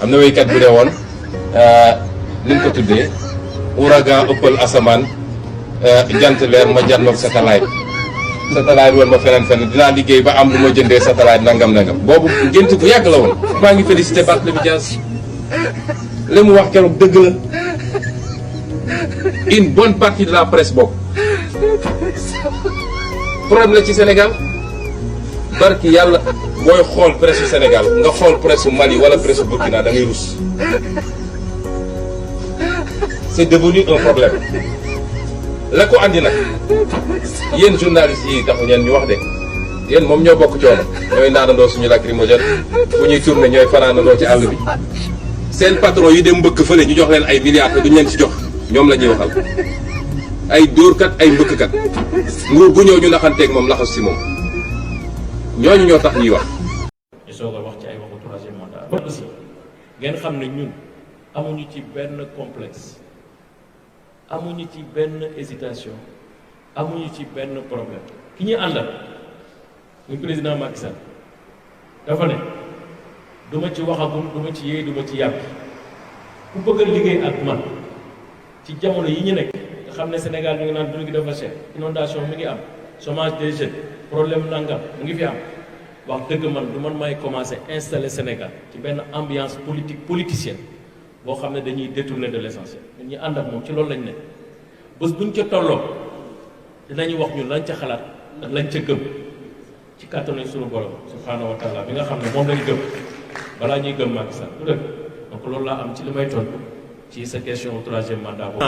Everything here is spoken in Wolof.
am na waykat bu ne woon ni ko tuddee ouragan ëppal asamaan jant leer ma jannoog satellite woon ma feneen dinaa liggéey ba am lu ma jëndee satellite nangam boobu gént bu yàgg la woon. maa ngi félicité Barthélémy Dias li mu wax keroog dëgg la une bonne partie de la presse bokk problème la ci Sénégal barki yàlla booy xool presse Sénégal nga xool presse Mali wala presse Burkina da ngay rus c'est devenu un problème la ko andi nag yéen journalistes yi taxu ñeen ñu wax de yéen moom ñoo bokk coono ñooy naanandoo suñu lacrymogène fu ñuy tourné ñooy fanaanandoo ci àll bi seen patron yi dem mbëkk fële ñu jox leen ay milliards te duñ leen ci jox ñoom la ñuy waxal ay dóorkat ay mbëkkkat nguur gu ñëw ñu naxanteeg moom laxas si moom ñooñu ñoo tax ñuy wax. ñu soog a wax ci ay waxu troisième mandat ba aussi ngeen xam ne ñun amuñu ci benn complexe amuñu ci benn hésitation amuñu ci benn problème ki ñuy àndal muy président Macky Sall dafa ne du ma ci waxagum du ma ci yéey du ma ci yàgg ku bëgg a liggéey ak man ci jamono yi ñu nekk nga xam ne Sénégal mi ngi naan dund gi dafa cher inondation mi ngi am chômage des jeunes problème nangam mu ngi fi am wax dëgg man du man may commencer installer Sénégal ci benn ambiance politicienne boo xam ne dañuy détourner de l'essentiel ñun ñu ànd ak moom ci loolu lañ ne bés buñ ca tolloo dinañu wax ñun lañ ca xalaat ak lañ ca gëm ci kàttanu suñu borom subhanahu wa taala bi nga xam ne moom lañ gëm balaa ñuy gëm Macky Sall du dëgg donc loolu laa am ci li may tontu ci sa question troisième mandat boobu